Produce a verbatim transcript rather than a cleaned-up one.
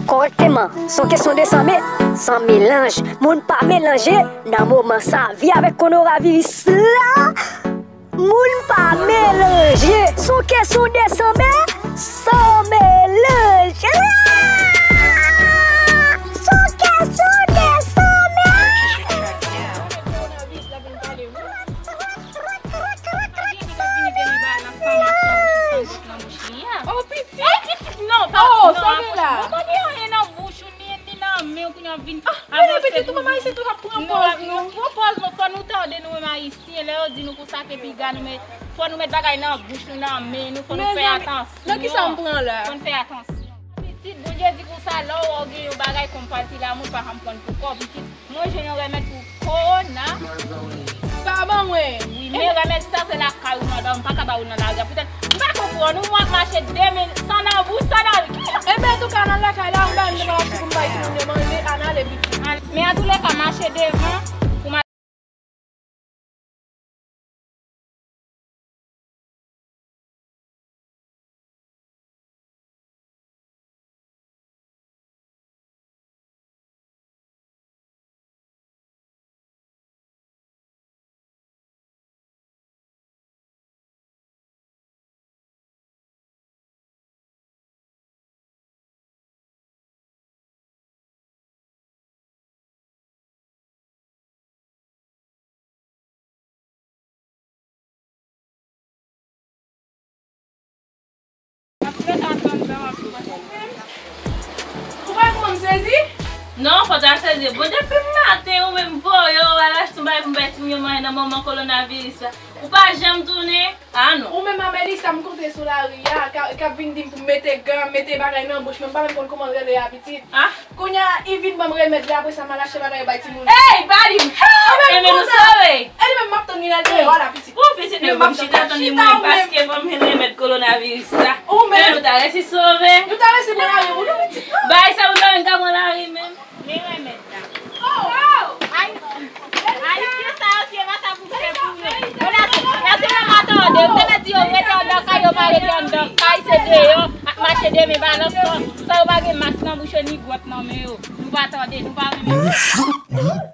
kòrèkteman. Se yon kesyon de san men, san melanj. Moun pa melanje nan moman sa. Vi avèk kowonaviris la, moun pa melanje. Se yon kesyon de san men, san melanj. Ah! Se yon kesyon de san men. Oh, pitit! Oh, pitit, non, pa, oh, non, sa gen la. Mwen pa gen anyen nan bouch ou, ni, ni nan men ou, kounye a w vin avanse pou nou. Ah, men pitit, ou menm Ayisyen tou k ap pran pòz nou. Pran pòz nou, fò nou tande nou menm Ayisyen. Lè yo di nou konsa ke piga nou met, fò nou met bagay nan bouch nou, nan men nou, fò nou fè atansyon. Nan kisa m pran la? Fò nou fè atansyon. Pitit, Bondye di konsa, lè w gen yon bagay kòm pati la, moun pa janm pran pou kò, pitit. Mwen jwenn yon remèd pou kowona. Pa ban mwen. Wi, men remèd sa se lakay ou madanm, m pa ka ba ou nan lari a. Poutèt, m pa konprann ou, mwen ap mache de men, san nan bouch, san nan... Ebyen, antouka, nan lakay la, m bay m devan achte pou m bay timoun yo manje, ann ale pitit. Men antouleka, mache devan pou Ou pa konn sezi? Non, fò ta sezi. Bon, depi maten, ou menm voye, ou al achte yon bagay pou m bay timoun yo manje nan moman kowonaviris la. Ou pa janm tounen? Ah, non. Ou menm Amelisa, m konte sou lari a, ka, k ap vin di m pou m mete gan, mete bagay nan bouch mwen, m pa menm konn kòman l rele a, pitit. Ah. Kounye a, li vin ban m remèd la, apre sa, m al achte bagay bay timoun. Ey, pa di m! Enben nou sove! E li menm m ap tann li nan deyò a la, pitit. Bon, pitit, men m ap chita tann li mwen, paske ban m remèd kowonaviris la. Ou menm. Men nou ta resi sove. Nou ta resi pran lari, ou non, pitit. Bay sa, ou ta menm ka pran lari menm. Men remèd la. Oh! Ay, Ayisyen sa yo, se pa sa pou fè pou yo. Yo la, la se nan matande, yo te mèt di yo rete anndan kay, yo pa rete anndan kay, se deyò, ak mache de men, balans sa. Sa yo pa gen mask nan bouch yo, ni gwòt nan men yo. Nou pa tande, nou pa renmen.